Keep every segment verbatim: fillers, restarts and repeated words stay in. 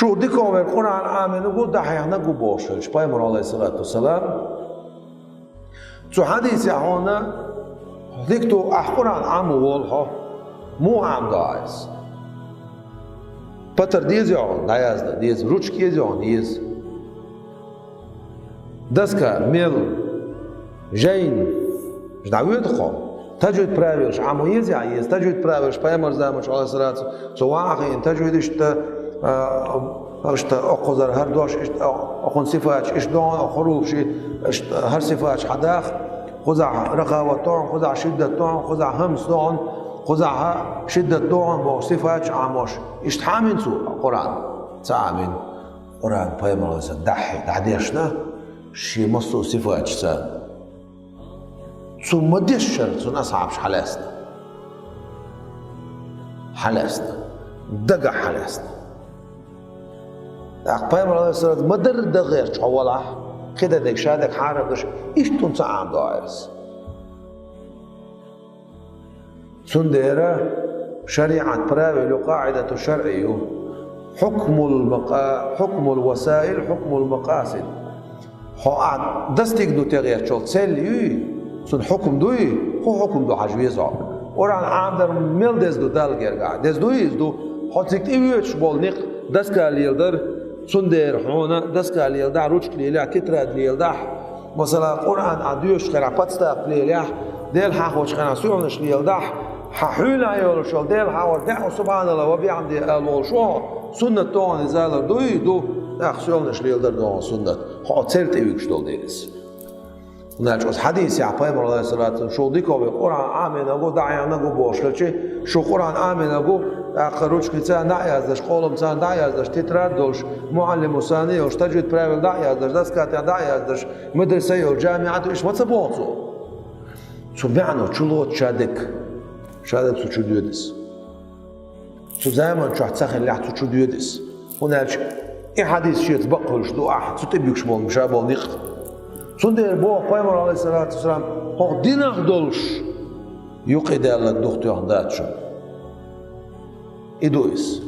Шу дикавер Къуръан Ӏамийнарг ву, дӀахьехнарг ву бохуш хилча, Пайхамар, алейхиссалату вассалам, цу хьадисехь хьуна дика ду, ахь Къуръан Ӏамо волу хьо, муха Ӏамадо иза? Патар деза хьуна, дӀаяздан деза, ручка еза хьуна, еза. Доска, мел, жайна, дӀавоьду хьо. Тажвид правилаш Ӏамо еза, еза. Тажвид правилаш Пайхамар заманчохь, алейхиссалату, цу ван а хиъна тажвид иштта, а, иштта окхузара хӀара дош, иштта окхун сифаташ иштта догӀун, окху хьурупаш иштта хӀара сифаташ хьадаха, кхузахь рахават догӀун, кхузахь шиддат догӀун, кхузахь хӀамс догӀун, кхузахь шиддат догӀун бохуш сифаташ Ӏамош. Иштта Ӏамийна цо Къуръан? Ца Ӏамийна. Къуръан Пайхамар, алейхиссалам, дӀахье, дӀадешна, шен массо а сифаташца. Цо ма-дешшара цуьнан асхьабаш хьалаьцна. Хьалаьцна. Дагахь хьалаьцна. ТӀаккха Пайхамар, алейхиссалам, ма-дарра дан гӀерташ хьо валахь, кхидерг ша дерг хьарам деш, иштта хӀунда ца Ӏамадо иза? Цундела шариӀат правил ю, къаӀидату шаръи ю. Хьукмул макъа-, хьукмул васаил, хьукмул макъасид. Хьо ахь достигнуть ян гӀерташ йолу цель юй, цуьнан хьукм дуй, хӀун хьукм ду хьажа веза хьо. Къуръан Ӏамадар мел деза ду Далла гергахь? Деза дуй иза? Ду. Хьо цига тӀевоьдуш болу некъ доска леладар, цундела хьуна доска леладахь, ручка лелахь, тетрадь леладахь, масала, Къуръан ахь доьшучу хенахь подставка лелахь, Дела хьахочу хенахь соьлханаш леладахь, хьан хьуьнахь йолуш йолу Дела хьахор бехьа субхьаналлахӀ ва бихьамдихӀи ала волуш ву хьо, суннат догӀун иза алар дуй? Ду. ТӀаккха соьлханаш леладар догӀун суннат, хьо церан тӀе вуьгуш долу дела иза. ХӀунда аьлча оцу хьадисехь Пайхамар, алейхиссалату вассалам, шу дика ву, Къуръан Ӏамийнарг ву, дӀахьехнарг ву бохуш хилча, шу Къуръан Ӏамийнарг ву, тӀаккха ручкица дӀа а яздеш, къолламца дӀа а яздеш, тетрадь долуш, муаллиму сани йолуш, тажвид правил дӀа а яздеш, доска тӀехь дӀа а яздеш, мадраса йолу, жамиӀат йолу, иштта ма ца боху цо. Цу маьӀно чулоцу ша дерг, ша дерг цу чу доьду иза. Цу заман чохь ца хиллехь, цу чу доьду иза. ХӀунда аьлча и хьадис шеца бакъ хуьлуш ду ахь цу тӀе буьгуш болу, ша болу некъ. Цундела боху Пайхамар, алейхиссалату вассалам, хӀокху динах долуш юкъадаьлларг духатоьхна дац шуна. И ду иза.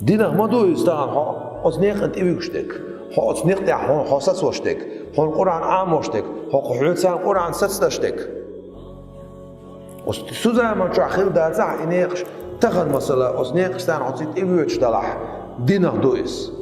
Динах ма ду иза тахана хьо оцу некъана тӀе вуьгуш дерг, хьо оцу некъа тӀехь хьо, хьо сацош дерг, хьуна Къуръан Ӏамош дерг, хьо кху хьоьцарна Къуръан сацдеш дерг. Оцу цу заман чохь хилла дацахь и некъаш, тахана, масала, оцу некъаш царна хьо цига тӀевоьдуш далахь, динах ду иза.